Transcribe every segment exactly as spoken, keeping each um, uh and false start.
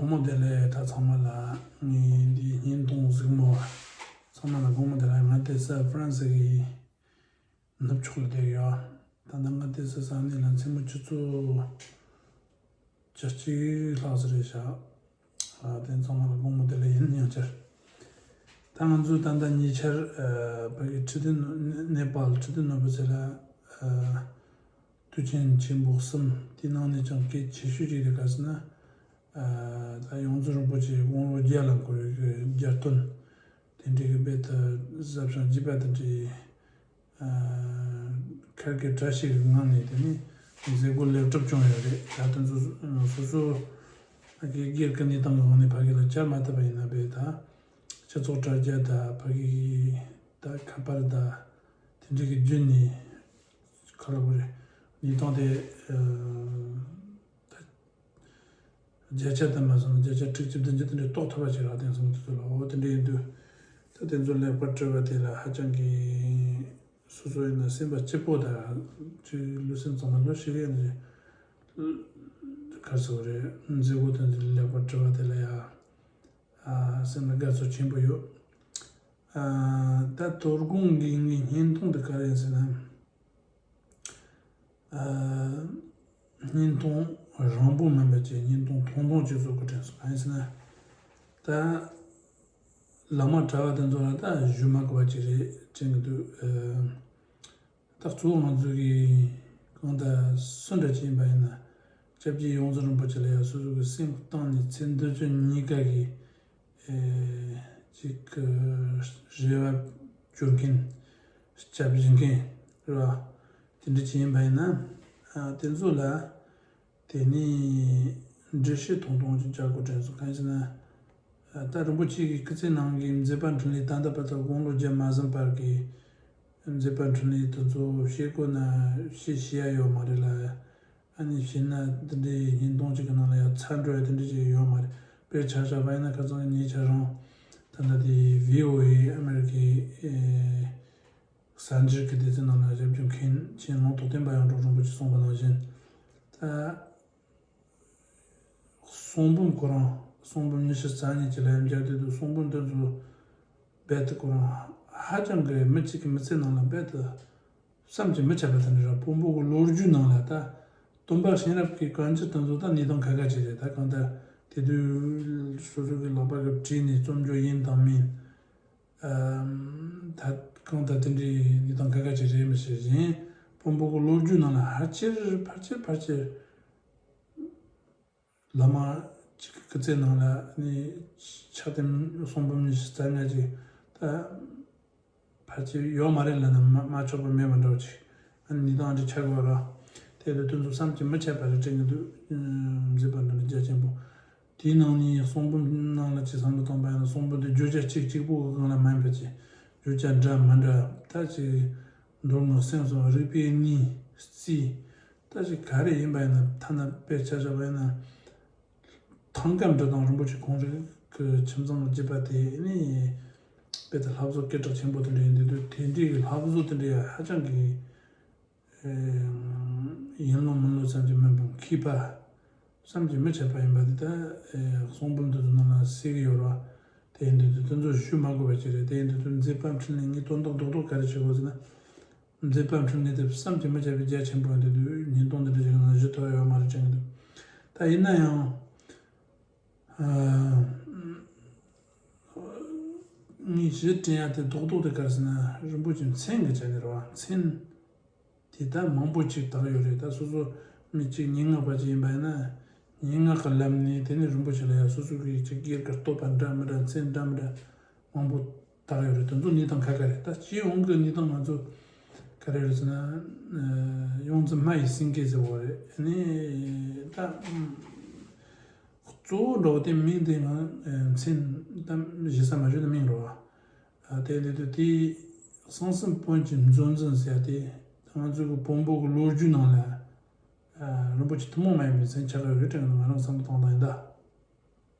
དགོང་མོ་བདེ་ལེགས། ད་ཚང་མ་ལ་ངའི་འདི་བརྙན་ཐུང་གཟིགས་མོ་བ། ཚང་མ་ལ་དགོང་མོ་བདེ་ལེགས། ང་དེ་ས་ཧྥ་རན་སི་གི་ནུབ་ཕྱོགས་ལ་བསྡད་ཡོད། ད་ལྟ་ང་དེ་ས་ས་གནས་ལ་མཚན་མོ་ཆུ་ཚོད་བཅུ་གཅིག་ལྷག་ཙམ་རེད་ཤག་ཨ་དེ་ཚང་མ་ལ་དགོང་མོ་བདེ་ལེགས་ཡིན། ཡང་བསྐྱར། ད་ང་ཚོས་ད་ལྟ་ཉེ་ཆར་ཨ་ཕ་གི་ཁྲི་སྡེ་ནོ་ནེ་པཱལ་ཁྲི་སྡེ་ནོར་བུ་ཟེར་ལ་ཨ་དུས་ཆེན་ཆེན་པོ་གསུམ། དེའི་ནང་ནས་ཀྱང་གལ་ཆེ་ཤོས་ཅིག་དེ་ག་ཟེར་ན། ཨ་ད་ཡོངས་འཛིན་རིན་པོ་ཆེ་དགུང་ལོ་བརྒྱ་ལ་འཁོར་བའི་གི་རྒྱ་སྟོན་དེ་འདྲའི་གི་རྦད་དེ་གཟབ་ཞིང་རྒྱས་པ་དེ་འདྲའི་ཨ་ཁ་དགེ་བཀྲ་ཤིས་ཀྱི་ངང་ནས་དེ་ནས་མཛད་སྒོ་ལེགས་གྲུབ་བྱུང་ཡོད་རེད། ད་དེ་ཚོ་སོ་སོ་ཨ་གི་སྒེར་གྱི་གནས་སྟངས་ཀྱི་ངང་ནས་ཕ་གི་ལ་བཅར་མ་ཐུབ་པ་ཡིན་ན་རྦད་ད་སྤྱི་ཚོགས་དྲ་རྒྱ་དང་ཕ་གི་ད་ཁ་པར་དང་དེ་འདྲའི་གི་བརྒྱུད་ནས་ཁ་ལ་བོ་རེད། གནས་སྟངས་དེ་ཨ་ད་བརྒྱ་ཆ་དུ་མ་སོང་ན་བརྒྱ་ཆ་དྲུག་ཅུ་བདུན་ཅུ་དེ་འདྲའི་རྟོགས་ཐུབ་པ་ཞིག་རག། དེང་སང་དེ་ཚོ་ལ་འོ་དེ་འདྲ་ཡིན་དུས་ད་དེ་ཚོ་ལེགས་པར་གྲུབ་པ་དེ་ལ་ཧ་ཅང་གི་སོ་སོ་ཡིན་ན་སེམས་པ་སྐྱིད་པོ་དང་ཅིག་ལུས་སེམས་ཚང་མ་ལོ་ཤི་གི་ཡིན་ག་ཟེར་བ་རེད། མཛད་སྒོ་དེ་ཚོ་ལེགས་པར་གྲུབ་པ་དེ་ལ་ཡང་ཨ་སེམས་ལ་དགའ་ཚོར་ཆེན་པོ་ཡོད། ཨ་ད་དོ་དགོང་གི་ངའི་བརྙན་ཐུང་དེ་ག་རེ་ཡིན་ཟེར་ན། ཨ་བརྙན་ཐུང་རིང་པོ་མིན་པ་ཅིག་བརྙན་ཐུང་ཐུང་ཐུང་ཅིག་བཟོ་དགོས་དྲན་སོང་། གང་ཡིན་ཟེར་ན། ད་བླ་མ་གྲྭ་བ་དེ་ཚོ་ལ་ད་ཞུ་མ་དགོས་པ་ཅིག་རེད་དྲན་གྱི་འདུག་ཨ་ད་གཙོ་བོ་ང་ཚོ་གི་གང་ལྟར་སུ་འདྲ་ཅིག་ཡིན་པ་ཡིན་ན། སྐྱབས་རྗེ་ཡོངས་འཛིན་རིན་པོ་ཆེ་ལ་ཡང་སོ་སོ་གི་སེམས་གཏིང་ནས་ཚེ་འདི་ཕྱི་གཉིས་ཀ་གི་ཨེ་ཅིག་གི་རེ་བ་བཅོལ་མཁན། སྐྱབས་བཞེས་མཁན་རེད་བ། དེ་འདྲ་ཅིག་ཡིན་པ་ཡིན་ན། ཨ་དེ་ཚོ་ལ་དེ་ནས་འགྲེལ་བཤད་ཐུང་ཐུང་ཅིག་རྒྱག་དགོས་དྲན་སོང་། གང་ཡིན་ཟེར་ན། ཨ་ད་རིན་པོ་ཆེ་གི་སྐུ་ཚེ་ནང་གི་མཛད་པ་འཕྲིན་ལས་ད་ལྟ་བར་དུ་དགུང་ལོ་བརྒྱ་མ་ཟིན་བར་གྱི་མཛད་པ་འཕྲིན་ལས་དེ་ཚོ་བཤད་དགོས་ན་བཤད་ཤེས་ཡ་ཡོད་མ་རེད་ལ། ཨ་ནི་བཤད་ན་འདི་འདྲའི་བརྙན་ཐུང་ཅིག་གི་ནང་ལ་ཡང་ཚར་འགྲོ་ཡ་དེ་འདྲ་ཅིག་ཡོད་མ་རེད། དཔེར་ཆ་བཞག་པ་ཡིན་ན་ཁ་སང་ཉེ་ཆར་རང་ད་ལྟ་དེ་བྷི་ཨོ་ཨེ་ཨ་མེ་རི་ཁའི་ཨེ་གསར་འགྱུར་གྱི་སྡེ་ཚན་ནང་ལ་ཞབས་ཀྱི་མཁན་ཆེན་ལུང་རྟོགས་བསྟན་པ་ཡོངས་གྲགས་རིན་པོ་ཆེས་གསུངས་པ་ནང་བཞིན། ད་གསུང་འབུམ་ཁོ་རང་གསུང་འབུམ་ཉི་ཤུ་རྩ་གཉིས་ཀྱི་ལམ་རྒྱག་དུས་དུ་གསུང་འབུམ་དེ་ཚོ་རྦད་དེ་ཁོ་རང་ཧ་ཅང་གི་མི་གཅིག་གི་མི་ཚེ་ནང་ལ་རྦད་དེ་བསམ་གྱིས་མི་ཁྱབ་པ་དེ་འདྲ་རེད། བོན་པོ་གི་ལོ་རྒྱུས་ནང་ལ་ད་སྟོན་པ་གཤེན་རབ་ཀྱི་བཀའ་འགྱུར་དེ་ཚོ་ད་གནས་སྟངས་ཁ་ཁ་ཅིག་རེད། ད་གང་ལྟར་དེ་དུས་སོ་སོ་གི་ལག་པ་གི་བྲིས་ནས་རྩོམ་རྒྱུ་ཡིན་དང་མིན། ད་གང་ལྟར་དེ་འདྲའི་གནས་སྟངས་ཁ་ཁ་ཅིག་རེད། མི་ཤེས་གཞན་བོན་པོ་གི་ལོ་རྒྱུས་ནང་ལ་ཕལ་ཆེར་ཕལ་ཆེར་ཕལ་ཆེར་བླ་མ་གཅིག་གི་སྐུ་ཚེ་ནང་ལ་ནི་ཕྱག་དེབ་གསུང་འབུམ་ཉི་ཤུ་རྩ་ལྔ་ཅིག་ད་ཕལ་ཆེར་ཡོད་མ་རེད་ལབ་ན་མ་མ་ཆོག་པ་མེད་པ་འདྲ་བོ་ཅིག་ཨ་ནི་གནས་སྟངས་འདི་ཆགས་ཡོད་ར། དེ་ལ་དུས་ཚོད་བསམ་གྱིས་མི་ཁྱབ་པ་རེད་དྲན་གྱི་འདུག་མཛད་པ་འདི་ནི་རྒྱ་ཆེན་པོ། དེའི་ནང་ནས་གསུང་འབུམ་ནང་ལ་ཅིག་བསམ་བློ་བཏང་པ་ཡིན་ན་གསུང་འབུམ་དེ་བརྗོད་བྱ་གཅིག་གཅིག་པོ་གི་སྒང་ལ་མ་ཡིན་པ་ཅིག་བརྗོད་བྱ་འདྲ་མི་འདྲ་ད་ཅིག་མདོ་སྔགས་སེམས་གསུམ་རིག་པའི་གནས་རྩིས། ད་ཅིག་ག་རེ་ཡིན་པ་ཡིན་ན་ཐ་ན་དཔེར་ཆ་བཞག་པ་ཡིན་ན། ཐང་སྐམ་འབྲི་དང་རིན་པོ་ཆེ་ཁོང་རང་གི་ཁྱིམ་ཚང་གི་རྒྱུད་པ་དེ་ནི་དཔེ་ད་ལྷ་བཟོ་སྐད་གྲགས་ཆེན་པོ་དེ་འདྲ་ཡིན་དུས་དེ་འདྲའི་གི་ལྷ་བཟོ་དེ་འདྲའི་ཧ་ཅང་གི་ཡིན་ལུགས་མིན་ལུགས་ཙམ་གྱི་མིན་པའི་མཁས་པ་བསམ་གྱིས་མི་ཁྱབ་པ་ཡིན་པ་དེ་ད་གསུང་འབུམ་དེ་ཚོ་ནང་ལ་གསལ་གི་ཡོད་རེད་བ། དེ་ཡིན་དུས་དེ་ཚོ་ཞུ་མ་དགོས་པ་ཅིག་རེད། དེ་ཡིན་དུས་མཛད་པ་འཕྲིན་ལས་ངས་དོན་དག་རྡོག་རྡོག་ག་རེ་བྱེད་དགོས་ཟེར་ན། མཛད་པ་འཕྲིན་ལས་དེ་བསམ་གྱིས་མི་ཁྱབ་པའི་རྒྱ་ཆེན་པོ་ཡིན་དུས་བརྙན་ཐུང་འདི་འདྲ་ཞིག་ནང་ཞུ་ཐུབ་ཡོད་མ་རེད་དྲན་གྱི་འདུག་ད་ཡིན་ན་ཡང་ཨ་ངས་ཞུ་དྲན་ཡ་དེ་རྡོག་རྡོག་དེ་ག་རེ་ཟེར་ན་རིན་པོ་ཆེ་མཚན་གྱི་ཆ་ནས་རེད་བ། མཚན་དེ་ད་མང་པོ་ཅིག་བཏགས་ཡོད་རེད། ད་སོ་སོ་མི་གཅིག་སྙན་ངག་པ་ཅིག་ཡིན་པ་ཡིན་ན་སྙན་ངག་གི་ལམ་ནས་དེ་ནས་རིན་པོ་ཆེ་ལ་ཡ་སོ་སོ་གི་ཅིག་སྒེར་གྱི་བསྟོད་པ་འདྲ་མི་འདྲ་མཚན་འདྲ་མི་འདྲ་མང་པོ་བཏགས་ཡོད་རེད། དེ་ཚོ་གནས་སྟངས་ཁ་ཁ་རེད། ད་སྤྱི་ཡོངས་ཀྱི་གནས་སྟངས་ང་ཚོ་ག་རེ་རེད་ཟེར་ན་ཡོངས་འཛིན་སྨྲ་བའི་སེང་གེ་ཟེར་བ་རེད། ཨ་ནི་ད་གཙོ་བོ་འདྲ་བོ་དེ་མིང་དེ་ང་མཚན་ད་གཞི་ས་མ་ཞུ་ན་མིང་རེད་བ། དེ་ལས་དུ་དེ་གསང་གསུམ་དཔོན་གྱི་མཛོད་འཛིན་ཟེར་ཏེ་ང་ཚོ་གི་བོན་པོ་གི་ལོ་རྒྱུས་ནང་ལ་རིན་པོ་ཆེ་ཐུན་མོང་མ་ཡིན་པའི་མཚན་ཆགས་ཡོད་རེད་དྲན་ང་རང་བསམ་བློ་བཏང་སྟངས་ཡིན་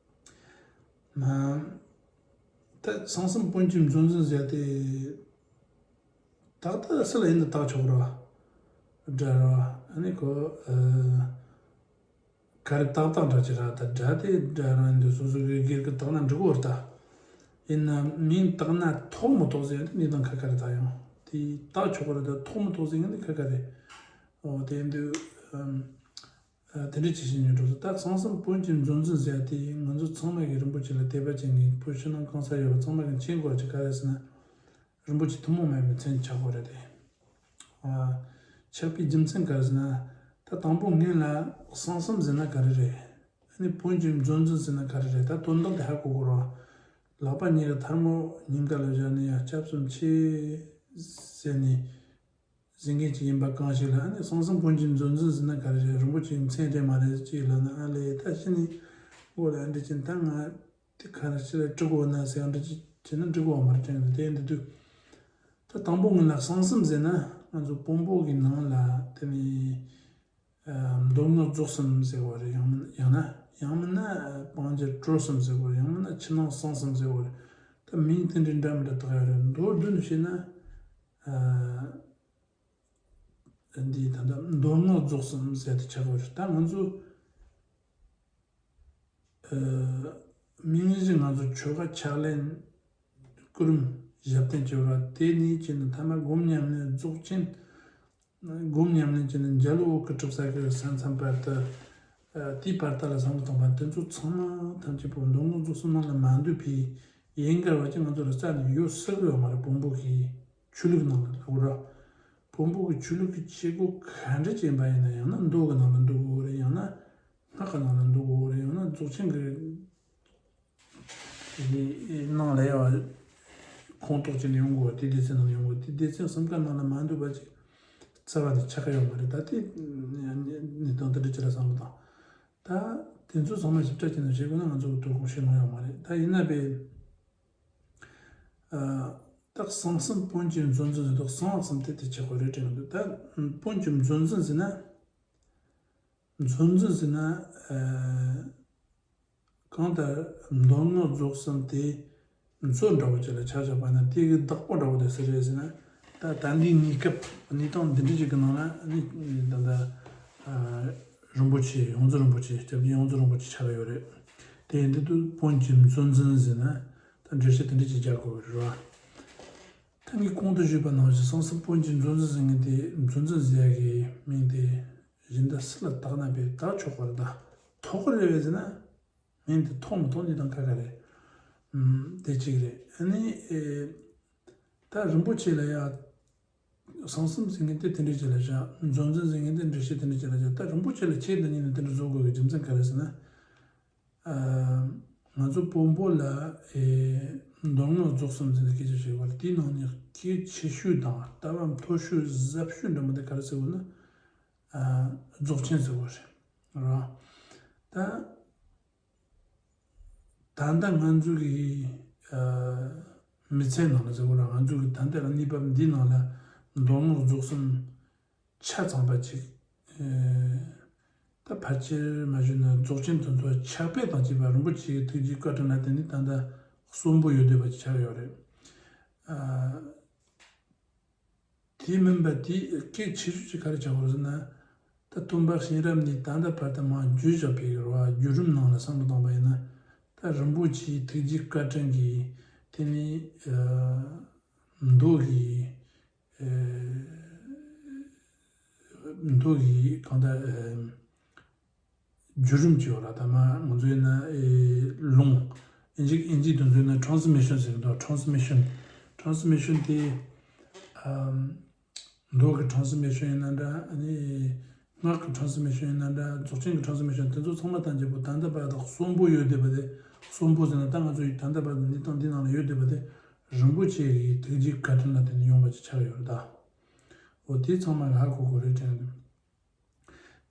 ད། ད་གསང་གསུམ་དཔོན་གྱི་མཛོད་འཛིན་ཟེར་ཏེ་ཏག་ཏག་སུ་ལ་ཡིན་ན་བཏགས་ཆོག་ར་འདྲ་ར། ཨ་ནི་ཁོ་ཨ་ ག་རེ་ཏག་ཏག་འདྲ་ཅིག་ར། ད་སྒྲ་དེ་སྒྲ་རང་འདི་སོ་སོ་གི་སྒེར་གི་བཏགས་ན་འགྲིག་གོ་ར། ད་ཡིན་ན་མིང་བཏགས་ན་ཐོགས་མི་ཐོགས་ཟེར་ཡང་དེ་གནས་སྟངས་ཁ་ཁ་རེད། ད་ཡང་དེ་བཏགས་ཆོག་གོ་ར། ད་ཐོགས་མི་ཐོགས་ཟེར་ཡང་དེ་ཁ་ཁ་རེད། འོ་དེ་འདི་ཨམ། ཨ། དེ་འདྲ་ཅིག་བྱས་ནས་འགྲོ་སོང་། ད་གསང་གསུམ་དཔོན་གྱི་མཛོད་འཛིན་ཟེར་ཡ་དེ་ང་ཚོ་ཚང་མ་གིས་རིན་པོ་ཆེ་ལ་དད་པ་བྱེད་མཁན། བོད་ཕྱི་ནང་གང་ས་ཡོད་པ་ཚང་མ་གིས་མཁྱེན་དགོས་པ་ཅིག་ག་རེ་ཟེར་ན། རིན་པོ་ཆེ་ཐུན་མོང་མ་ཡིན་པའི་མཚན་ཆགས་པ་རེད་དེ། ཨ། ཆགས་པའི་རྒྱུ་མཚན་ག་རེ་ཟེར་ན། ད་དང་པོ་སྔོན་ལ་གསང་གསུམ་ཟེར་ན་ག་རེ་རེད། ཨ་ནི་དཔོན་གྱི་མཛོད་འཛིན་ཟེར་ན་ག་རེ་རེད། ད་དོན་དག་དེ་ཧ་གོ་དགོས་རེད་བ། ལག་པ་གཉིས་ཀ་ཐལ་མོ་སྙིང་ག་ལ་བཞག་ནས་ཡ་སྐྱབས་སུ་མཆི་ཟེར་ནས། ཟེར་མཁན་ཅིག་ཡིན་པ་གང་ཞིག་ལ། ཨ་ནི་གསང་གསུམ་དཔོན་གྱི་མཛོད་འཛིན་ཟེར་ན་ག་རེ་རེད། རིན་པོ་ཆེའི་མཚན་རེད་མ་རེད་ཅིག་ལབ་ན། ཨ་ལས་ད་ཕྱི་ནས་འོ་ལ་འདི་ཅན་ད་ང་དེ་ག་རེ་ཅིག་ལ་འབྲི་དགོས་ན་ཟེར་ཡང་འདྲི་ཅིག་བྱས་ན་འབྲི་དགོས་པ་མ་རེད་དྲན་གི་འདུག་དེ་འདི་དུས་ད་དང་པོ་སྔོན་ལ་གསང་གསུམ་ཟེར་ན་ང་ཚོ་བོན་པོ་གི་ནང་ལ་དེ་ནི་ཨ་མདོ་སྔགས་རྫོགས་གསུམ་ཟེར་བ་རེད། ཡང་མིན་ཡང་ན་ཡང་མིན་ན་སྤང་བྱ་གྲོལ་གསུམ་ཟེར་བ་རེད། ཡང་མིན་ན་ཕྱི་ནང་གསང་གསུམ་ཟེར་བ་རེད། ད་མིང་དེ་འདྲའི་འདྲ་མི་འདྲ་དག་ཡོད་རེད། མདོར་བསྡུས་ནས་བཤད་ན། ཨ། འདི་ད་ལྟ་མདོ་སྔགས་རྫོགས་གསུམ་ཟེར་དེ་ཆགས་པ་རེད། ད་ང་ཚོ་ཨ་མིང་གཞི་ང་ཚོ་ཆོ་ག་ཕྱག་ལེན་སྐུ་རིམ་ཞབས་བརྟན་བྱེད་པ་དེ་ནས་བྱས་ནས་ཐ་མ་སྒོམ་ཉམས་ལེན་རྫོགས་ཆེན། སྒོམ་ཉམས་ལེན་བྱས་ནས་འཇའ་ལུས་འོད་ཀྱི་གྲིབ་སོགས་ཀྱི་ས་མཚམས་བར་དུ། ཨ། དེའི་བར་དག་ལ་བསམ་བློ་གཏོང་བ་དེ་ཚོ་ཚང་མ་ཐམས་ཅད་པོ་མདོ་སྔགས་རྫོགས་གསུམ་ནང་ལ་མ་འདུས་པའི་ཡན་གར་བ་ཅིག་ང་ཚོ་ལ་རྩ་ནས་ཡོད་སྲིད་ཡོད་མ་རེད། བོན་པོ་གི་ཆོས་ལུགས་ནང་ལ་ལབ་དགོས་ར། བོན་པོ་གི་ཆོས་ལུགས་ཀྱི་བྱེད་སྒོ་ག་འདྲ་ཅིག་ཡིན་པ་ཡིན་ན། ཡང་ན་མདོ་གི་ནང་ལ་འདུ་དགོས་རེད། ཡང་ན་སྔགས་ཀྱི་ནང་ལ་འདུ་དགོས་རེད། ཡང་ན་རྫོགས་ཆེན་གྱི་ནང་ལ་ཡང་ཁོངས་གཏོགས་བྱས་ནས་ཡོང་དགོས། དེ་སྡེ་ཚན་ནང་ལ་ཡོང་དགོས། དེ་སྡེ་ཚན་གསུམ་ཀ་ནང་ལ་མ་འདུས་པ་ཅིག་རྩ་བ་ནས་ཆགས་ཀྱི་ཡོད་མ་རེད། ད་དེ་གནས་སྟངས་དེ་འདྲ་ཅིག་ལ་བསམ་བློ་བཏང་། ད་དེ་ཚོ་ཚང་མ་ཞིབ་ཕྲ་བྱས་ནས་བཤད་དགོས་ན་ང་ཚོ་གི་དོ་དགོང་བཤད་ལོང་ཡོད་མ་རེད། ད་ཡིན་ན་བས། ཨ། ད་གསང་གསུམ་དཔོན་གྱི་མཛོད་འཛིན་ཟེར་དུས་གསང་གསུམ་དེ་དེ་ཆགས་དགོས་རེད་དྲན་གྱི་འདུག་ད་དཔོན་གྱི་མཛོད་འཛིན་ཟེར་ན། མཛོད་འཛིན་ཟེར་ན། ཨ། གང་ལྟར་མདོ་སྔགས་རྫོགས་གསུམ་དེ་མཛོད་འདྲ་བོ་ཅིག་ལ་ཆ་བཞག་པ་ན་དེ་གི་བདག་པོ་འདྲ་བོ་དེ་སུ་རེད་ཟེར་ན། ད་ད་ལྟའི་གནས་སྐབས་གནས་སྟངས་འདི་འདྲ་ཅིག་གི་ནང་ལ་ནི་ད་ལྟ་ཨ་རིན་པོ་ཆེ། ཡོངས་འཛིན་རིན་པོ་ཆེ། སྐྱབས་རྗེ་ཡོངས་འཛིན་རིན་པོ་ཆེ་ཆགས་ཀྱི་ཡོད་རེད། དེ་ཡིན་དུས་དཔོན་གྱི་མཛོད་འཛིན་ཟེར་ན་ད་འགྲེལ་བཤད་དེ་འདྲ་ཅིག་རྒྱག་དགོས་ཀྱི་རེད་བ། ད་ངས་གོང་དུ་ཞུས་པ་ནང་བཞིན་གསང་གསུམ་དཔོན་གྱི་མཛོད་འཛིན་ཟེར་མཁན་དེ། མཛོད་འཛིན་ཟེར་ཡ་གི་མིང་དེ་གཞན་དག་སུ་ལ་བཏགས་ན་བས་བཏགས་ཆོག་པ་རེད། ད་ཐོགས་ཀྱི་རེད་བས་ཟེར་ན། མིང་དེ་ཐོགས་མི་ཐོགས་གནས་སྟངས་ཁ་ཁ་རེད། ཨམ། དེ་གཅིག་རེད། ཨ་ནི་ཨེ། ད་རིན་པོ་ཆེ་ལ་ཡ་གསང་གསུམ་ཟེར་མཁན་དེ་དེ་འདྲ་ཅིག་ལ་བཞག་མཛོད་འཛིན་ཟེར་མཁན་དེ་འགྲེལ་བཤད་དེ་འདྲ་ཅིག་ལ་བཞག་ད་རིན་པོ་ཆེ་ལ་ཆེད་དུ་གཉེར་ནས་དེ་འདྲ་བཟོ་དགོས་ཀྱི་རྒྱུ་མཚན་ག་རེ་ཟེར་ན། ཨ། ང་ཚོ་བོན་པོ་ལ་ཨེ། མདོ་སྔགས་རྫོགས་གསུམ་ཟེར་ནས་སྐད་ཆ་བཤད་པ་རེད། དེའི་ནང་ནས་གལ་ཆེ་ཤོས་དང་ལྟ་བ་མཐོ་ཤོས་ཟབ་ཤོས་འདྲ་མོ་དེ་ག་རེ་ཟེར་བ་ན། ཨ། རྫོགས་ཆེན་ཟེར་བ་རེད། རེད་བ། ད། ད་ལྟ་ང་ཚོ་གི་ཨ་མི་ཚེ་ནང་ལ་ཟེར་བ་ལ། ང་ཚོ་གི་ད་ལྟ་གནས་བབ་འདིའི་ནང་ལ་མདོ་སྔགས་རྫོགས་གསུམ་ཆ་ཚང་པ་ཅིག་ཨ་ད་ཕལ་ཆེར་མ་ཞུས་ན་རྫོགས་ཆེན་དེ་ཚོ་ཕྱག་དཔེ་དང་བཅས་པ་རིན་པོ་ཆེའི་ཐུགས་རྗེའི་བཀའ་དྲིན་ལ་བརྟེན་ནས་ད་ལྟ་གསོན་པོ་ཡོད་བསྡད་པ་ཅིག་ཆགས་ཡོད་རེད། ཨ། དེ་མིན་པ་དེ་གལ་ཆེ་ཤོས་ཅིག་ག་རེ་ཆགས་པ་རེད་ཟེར་ན། ད་སྟོན་པ་གཤེན་རབ་ནས་ད་ལྟ་བར་དུ་མར་བརྒྱུད་བཞག་པའི་རེད་བ། བརྒྱུད་རིམ་ནང་ལ་བསམ་བློ་བཏང་པ་ཡིན་ན། ད་རིན་པོ་ཆེའི་ཐུགས་རྗེའི་བཀའ་དྲིན་གྱིས་དེ་ནི་ཨ་མདོ་གི་ཨ་མདོ་གི་གང་ལྟར་ཨ་བརྒྱུད་རིམ་ཅིག་ཡོད་ར། ད་མ་ང་ཚོ་ཡིན་ན་ཨེ་ལུང་། ཨིན་ཇི་ཨིན་ཇིའི་དོན་ཚན་ན་ཊཱན་སི་མི་ཤན་ཟེར་གི་འདུག་ཊཱན་སི་མི་ཤན། ཊཱན་སི་མི་ཤན་དེ་ཨམ་མདོ་གི་ཊཱན་སི་མི་ཤན་ཡིན་ན་འདྲ། ཨ་ནི་སྔགས་ཀྱི་ཊཱན་སི་མི་ཤན་ཡིན་ན་འདྲ། རྫོགས་ཆེན་གྱི་ཊཱན་སི་མི་ཤན། དེ་ཚོ་ཚང་མ་དང་བཅས་པོ་ད་ལྟ་བར་དུ་གསོན་པོ་ཡོད་བསྡད་པ་དེ། གསོན་པོ་ཟེར་ན་ད་ང་ཚོ་ཡི་ད་ལྟ་བར་དུ་གནས་སྟངས་འདི་ནང་ལ་ཡོད་བསྡད་པ་དེ་རིན་པོ་ཆེ་གི་ཐུགས་རྗེའི་བཀའ་དྲིན་ལ་བརྟེན་ནས་ཡོང་བ་ཅིག་ཆགས་ཡོད་རེད་ད། འོ་དེ་ཚང་མ་ཧ་གོ་དགོས་རེད་དྲན་གི་འདུག་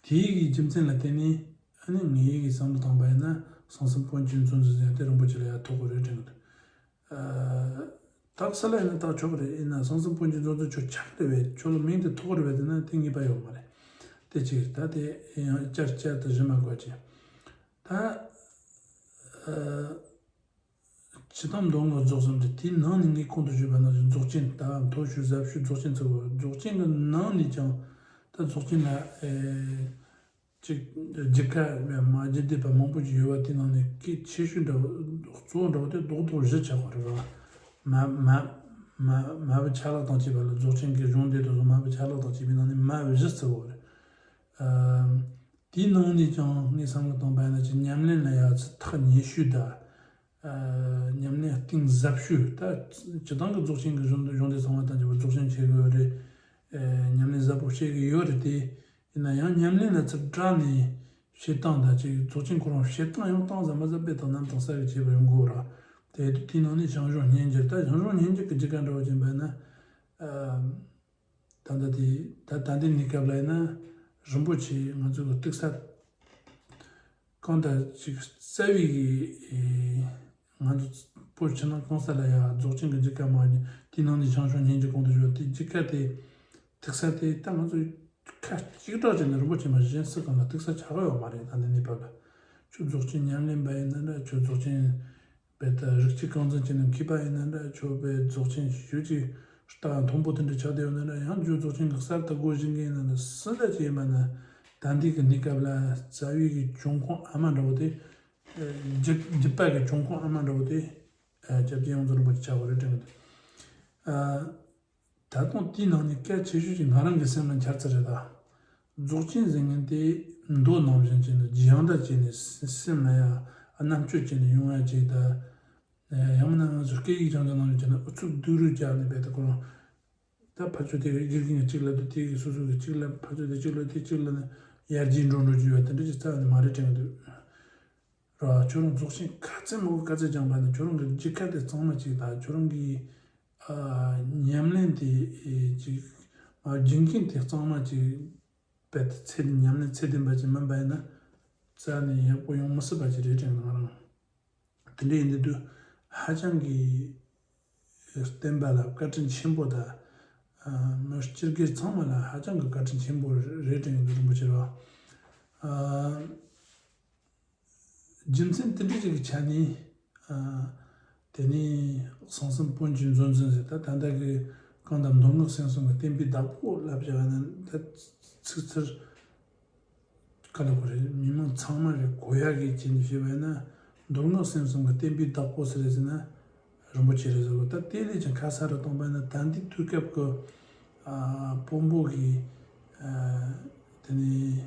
དེའི་གི་རྒྱུ་མཚན་ལ་བརྟེན་ནས་ཨ་ནི་ངའི་གི་བསམ་བློ་བཏང་པ་ཡིན་ན་གསང་གསུམ་དཔོན་གྱི་མཛོད་འཛིན་ཟེར་ཡ་དེ་རིན་པོ་ཆེ་ལ་ཡ་ཐོགས་དགོས་རེད་དྲན་གི་འདུག་ཨ། དག་ས་ལ་ཡིན་ན་དག་ཆོག་གི་རེད། ཡིན་ན་གསང་གསུམ་དཔོན་གྱི་མཛོད་འཛིན་ཁྱོད་ཆགས་བསྡད་པས། ཁྱོད་ལ་མིང་དེ་ཐོགས་རེད་པས་ཟེར་ན་དེ་ངེས་པ་ཡོད་མ་རེད། དེ་གཅིག་རེད། ད་དེ་ཡང་བསྐྱར་བསྐྱར་དུ་ཞུ་མ་དགོས་ཀྱི། ད་ཨ། སྤྱིར་བཏང་མདོ་སྔགས་རྫོགས་གསུམ་དེ་དེའི་ནང་ནས་ངས་གོང་དུ་ཞུས་པ་ནང་བཞིན་རྫོགས་ཆེན། ད་མཐོ་ཤོས་ཟབ་ཤོས་རྫོགས་ཆེན་ཚུད་པ། རྫོགས་ཆེན་གྱི་ནང་ནས་ཀྱང་ད་རྫོགས་ཆེན་ལ་ཨེ་ གཅིག་རྒྱུད་ཁ་མ་རྒྱུད་སྡེ་པ་མང་པོ་ཞིག་ཡོད་པ་དེ་ནང་ནས་གལ་ཆེ་ཤོས་འདྲ་བོ་གཙོ་བོ་འདྲ་བོ་དེ་རྡོག་རྡོག་བཞི་ཆགས་པ་རེད་བ། མ་མ་མ་མ་བུ་ཆ་ལག་དང་བཅས་པ་ལ་རྫོགས་ཆེན་གྱི་གཞུང་འདི་དང་མ་བུ་ཆ་ལག་དང་བཅས་པའི་ནང་ནས་མ་བུ་བཞི་བརྩི་བ་རེད། ཨ། དེའི་ནང་ནས་ཀྱང་ངས་བསམ་བློ་བཏང་པ་ཡིན་ན་ཅིག་ཉམས་ལེན་ལ་ཡ་ཚིག་ཐག་ཉེ་ཤོས་དང་། ཨ། ཉམས་ལེན་གཏིང་ཟབ་ཤོས་ད་སྤྱི་བཏང་གི་རྫོགས་ཆེན་གྱི་གཞུང་དུ་གཞུང་དེ་ཚང་མ་དང་བཅས་པ་རྫོགས་ཆེན་བྱེད་དགོས་རེད། ཨ། ཉམས་ལེན་ཟབ་པོ་བྱེད་ཀྱི་ཡོད་རེད་དེ། ཡིན་ན་ཡང་ཉམས་ལེན་ལ་ཚུར་བཀྲལ་ནས་བྱེད་སྟངས་དང་ཅིག་རྫོགས་ཆེན་ཁོ་རང་བྱེད་སྟངས་ཡང་གཏིང་ཟབ་མ་ཟབ་སྤེལ་དང་རྣམ་དག་གསལ་བའི་བྱེད་པ་ཡོང་དགོས་ར། དེ་དུས་དེའི་ནང་ནས་ཞང་ཞུང་སྙན་འགྱུར་ད་ཞང་ཞུང་སྙན་འགྱུར་གྱི་རྒྱུད་སྐར་འདྲ་བོ་ཅན་པ་ན། ཨ། ད་ལྟ་དེ་ད་ད་ལྟའི་གནས་སྐབས་ལ་ཡིན་ན་རིན་པོ་ཆེ་ང་ཚོ་གི་ཏིག་ས་གང་ལྟར་ཅིག་རྩ་བའི་གི་ང་ཚོ་བོད་ཕྱི་ནང་གང་ས་ལ་ཡ་རྫོགས་ཆེན་གྱི་རྒྱུད་སྐར་མ་དེའི་ནང་ནས་ཞང་ཞུང་སྙན་འགྱུར་གོང་དུ་ཞུས་པ་དེ་རྒྱུད་སྐར་དེ་ཏིག་ས་དེ་ད་ང་ཚོ་ཁ་གཅིག་གྲགས་བྱས་ནས་རིན་པོ་ཆེ་མ་གཞན་སུ་གང་ལ་ཏིག་ས་ཆགས་ཡོད་མ་རེད། ད་ལྟའི་གནས་བབ་ལ་ཁྱོད་རྫོགས་ཆེན་ཉམས་ལེན་པ་ཡིན་ན་འདྲ། ཁྱོད་རྫོགས་ཆེན་དཔེ་ལྟ་རིག་གཅིག་རྐང་འཛིན་བྱས་ནས་མཁས་པ་ཡིན་ན་འདྲ། ཁྱོད་དཔེ་རྫོགས་ཆེན་ཞུ་ཅིག་རྟ་མཐོན་པོ་དེ་འདྲ་ཆགས་བསྡད་ཡོད་ན་འདྲ། ཡང་ཁྱོད་རྫོགས་ཆེན་གྱི་གསར་དུ་སྒོ་ཕྱེ་མཁན་ཡིན་ན་འདྲ། སུ་འདྲ་ཅིག་ཡིན་པ་ན་ད་ལྟའི་གི་གནས་སྐབས་ལ་རྩ་བའི་གི་འབྱུང་ཁུངས་ཨ་མ་འདྲ་བོ་དེ། རྒྱུད་རྒྱུད་པ་གི་འབྱུང་ཁུངས་ཨ་མ་འདྲ་བོ་དེ། སྐྱབས་རྗེ་དབང་རྫོང་རིན་པོ་ཆེ་ཆགས་པ་རེད་དྲན་གི་འདུག་ད་དུང་དེའི་ནང་ནས་གལ་ཆེ་ཤོས་ཀྱི་ང་རང་གི་སེམས་ལ་འཆར་ཚུལ་རེད་ད། རྫོགས་ཆེན་ཟེར་མཁན་དེ་མདོ་ནང་བཞིན་བྱས་ནས་རྒྱང་ལྟ་བྱས་ནས་སེམས་ལ་ཡ་རྣམ་དཔྱོད་བྱས་ནས་ཡོང་ཡ་ཅིག་ད། ཡང་མིན་ན་ང་ཚོ་སྐད་ཡིག་སྦྱང་བྱ་ནང་བཞིན་བྱས་ནས་ཨུ་ཚུགས་སྡུག་རུས་རྒྱག་ནས་བས་ད་ཁོ་རང་ད་ཕར་ཕྱོགས་དེ་གི་དགེ་རྒན་གྱིས་གཅིག་ལབ་དུས་དེ་གི་སོ་སོ་གི་གཅིག་ལབ། ཕར་ཕྱོགས་དེ་གཅིག་ལབ་དེ་གཅིག་ལབ་ནས་ཡར་རྒྱས་འགྲོ་འགྲོ་རྒྱུ་ཡོད་དེ་འདྲ་ཅིག་རྩ་བ་ནས་མ་རེད་དྲན་གི་འདུག་ར། ཁྱོད་རང་རྫོགས་ཆེན་ག་ཚད་མང་པོ་ག་ཚད་སྦྱངས་པ་ནི་ཁྱོད་རང་གི་རྒྱུད་སྐར་དེ་གཙང་མ་ཅིག་དང་ཁྱོད་རང་གི་ཨ་ཉམས་ལེན་དེ་ཅིག་མ་རྒྱུན་གྱི་དེ་གཙང་མ་ཅིག་རྦད་དེ་ཚད་ལྡན་ཉམས་ལེན་ཚད་ལྡན་པ་ཅིག་མིན་པ་ཡིན་ན་རྩ་ནས་ཡག་པོ་ཡོང་མི་སྲིད་པ་ཅིག་རེད་དྲན་གི་ང་རང་། དེ་འདྲ་ཡིན་དུས་དུས་ཧ་ཅང་གི་བསྟན་པ་ལ་བཀའ་དྲིན་ཆེན་པོ་དང་། ཨ་མི་སྤྱིར་སྒེར་ཚང་མ་ལ་ཧ་ཅང་གི་བཀའ་དྲིན་ཆེན་པོ་རེད་དྲན་གི་འདུག་རིན་པོ་ཆེ་ར། ཨ། རྒྱུ་མཚན་དེ་འདྲ་ཞིག་གི་ཆ་ནས། ཨ། དེ་ནས་གསང་གསུམ་བོན་གྱི་མཛོད་འཛིན་ཟེར་ད་ད་ལྟ་གི་གང་ལྟར་མདོ་སྔགས་སེམས་གསུམ་གྱི་བསྟན་པའི་བདག་པོ་ལབ་བྱ་བ་ནི་ད་ཚིག་ཚུར་ག་ལ་གོ་རེད། མི་མང་ཚང་མ་གི་གོ་ཡ་གི་བྱས་ནས་བཤད་པ་ཡིན་ན་མདོ་སྔགས་སེམས་གསུམ་གྱི་བསྟན་པའི་བདག་པོ་ཟེར་རེད་ཟེར་ན། རིན་པོ་ཆེ་རེད་ཟེར་གོ་ད་དེ་ལས་ཀྱང་ཁ་གསལ་རུ་གཏོང་པ་ན་ད་འདི་དུས་སྐབས་ཀྱི་ཨ་བོན་པོ་གི་ཨ་དེ་ནི་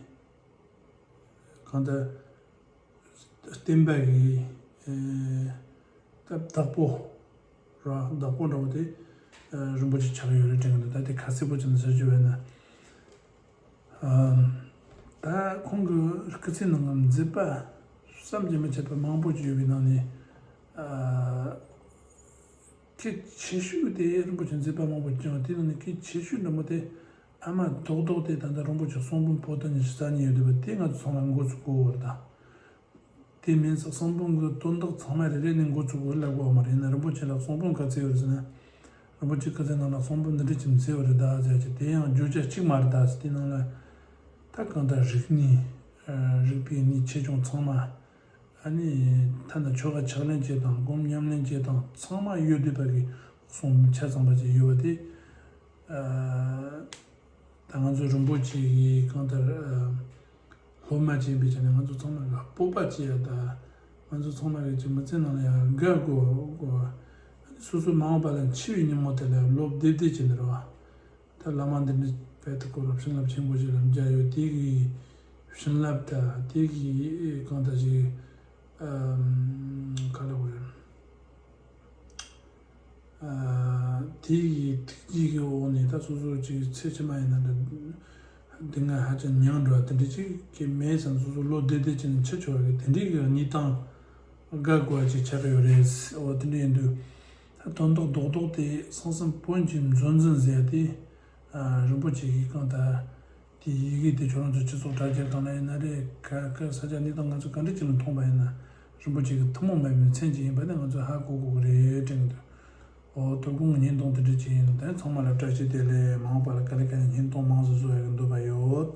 གང་ལྟར་བསྟན་པ་གི་ཨ་ད་བདག་པོ་ར་བདག་པོ་འདྲ་བོ་དེ་ཨ་རིན་པོ་ཆེ་ཆགས་ཡོད་རེད་དྲན་གི་འདུག་ད་དེ་ཁ་གསལ་པོ་ཅིག་ནས་ཟེར་རྒྱུ་བས་ན། ཨ་ད་ཁོང་གི་སྐུ་ཚེའི་ནང་གི་མཛད་པ་བསམ་གྱིས་མི་ཁྱབ་པ་མང་པོ་ཅིག་ཡོད་པའི་ནང་ནས། ཨ་གལ་ཆེ་ཤོས་དེ་རིན་པོ་ཆེ་མཛད་པ་མང་པོ་ཅིག་ཡོད་དེ་ནང་ནས་གལ་ཆེ་ཤོས་འདྲ་མོ་དེ་ཨ་མ་རྡོག་རྡོག་དེ་ད་ལྟ་རིན་པོ་ཆེ་གསུང་འབུམ་པོ་ཏི་ཉི་ཤུ་རྩ་གཉིས་ཡོད་བསྡད་པ་དེ་ང་ཚོ་ཚང་མ་མགོ་ཚོས་གོ་བར་དང་། དེ་མིན་ཙང་གསུང་འབུམ་གྱི་དོན་དག་ཚང་མ་རེ་རེ་ནས་མགོ་ཚོས་གོ་ལབ་དགོས་བ་མ་རེད། ཡིན་ན་རིན་པོ་ཆེ་ལ་གསུང་འབུམ་ག་ཚད་ཡོད་རེད་ཟེར་ན། རིན་པོ་ཆེ་སྐུ་ཚེ་ནང་ལ་གསུང་འབུམ་འདི་འདྲ་ཅིག་མཛད་པ་རེད་ད་ཟེར་གྱི་དེ་ཡང་བརྗོད་བྱ་གཅིག་མ་རེད་ད་ཟེར། དེ་ནང་ལ་ད་གང་ལྟར་རིག་གནས་རིག་པའི་གནས་ཆེ་ཆུང་ཚང་མ། ཨ་ནི་ཐ་ན་ཆོ་ག་ཕྱག་ལེན་བྱེད་སྟངས་སྒོམ་ཉམས་ལེན་བྱེད་སྟངས་ཚང་མ་ཡོད་བསྡད་པ་གི་གསུང་འབུམ་ཆ་ཚང་པ་ཅིག་ཡོད་པ་དེ། ཨ་ད་ང་ཚོ་རིན་པོ་ཆེ་གི་གང་ལྟར་ཨ་སློབ་མ་ཅིག་ཡིན་པའི་ཆ་ནས་ང་ཚོ་ཚང་མ་གི་སྤོབས་པ་སྐྱེ་ཡ་ད། ང་ཚོ་ཚང་མ་གི་ཅིག་མི་ཚེ་ནང་ལ་ཡང་དགའ་དགོས་དགོས། སོ་སོ་མ་འོངས་པ་ལ་འཆི་བའི་ཉིན་མོ་དེ་ལ་སློབ་བདེ་བདེ་བྱས་ནས་རེད་བ། ད་བླ་མ་འདི་འདྲའི་བལ་དུ་སྐོར་ལ་བྱིན་རླབས་ཆེན་པོ་ཞིག་ལ་མཇལ་ཡོད་དེ་གི་བྱིན་རླབས་ད་དེ་གི་གང་ལྟར་ཞིག་ཨམ་ག་ལ་བ་རེད། ཨ་དེ་གི་ཐུགས་རྗེ་གི་འོག་ནས་ད་སོ་སོ་ཅིག་ཚེ་ཕྱི་མ་ཡིན་ན་འདྲ་སྡུག་བསྔལ་ཧ་ཅང་མྱངས་འགྲོ་བ་དེ་འདྲ་ཅིག་གི་མེད་ཙང་སོ་སོ་བློ་བདེ་བདེ་བྱས་ནས་འཆི་ཆོག་གི་དེ་འདྲའི་གི་གནས་སྟངས་དགའ་དགོས་པ་ཅིག་ཆགས་ཀྱི་ཡོད་རེད། འོ་དེ་འདྲ་ཡིན་དུས་ད་དོན་དག་རྡོག་རྡོག་དེ་གསང་གསུམ་བོན་གྱི་མཛོད་འཛིན་ཟེར་ཡ་དེ་ཨ་རིན་པོ་ཆེ་གི་གང་ལྟར། དེ་ཡི་གེ་དེ་ཁྱོད་རང་ཚོ་སྤྱི་ཚོགས་དྲ་རྒྱ་སྒང་ལ་ཡིན་ན་རེད། ག་ག་ས་ཆ་གནས་སྟངས་ང་ཚོ་ག་འདྲ་ཅིག་ལ་མཐོང་པ་ཡིན་ན་རིན་པོ་ཆེ་གི་ཐུན་མོང་མ་ཡིན་པའི་མཚན་ཅིག་ཡིན་པ་ནི་ང་ཚོས་ཧ་གོ་དགོས་ཀྱི་རེད་དྲན་གྱི་འདུག་འོ་དོ་དགོང་གི་བརྙན་ཐུང་དེ་འདྲ་ཅིག་ཡིན། ད་ཚང་མ་ལ་བཀྲ་ཤིས་བདེ་ལེགས། མ་འོངས་པ་ལ་ག་ལེ་ག་ལེ་བརྙན་ཐུང་མང་ཙམ་བཟོ་ཡག་གི་འདོད་པ་ཡོད།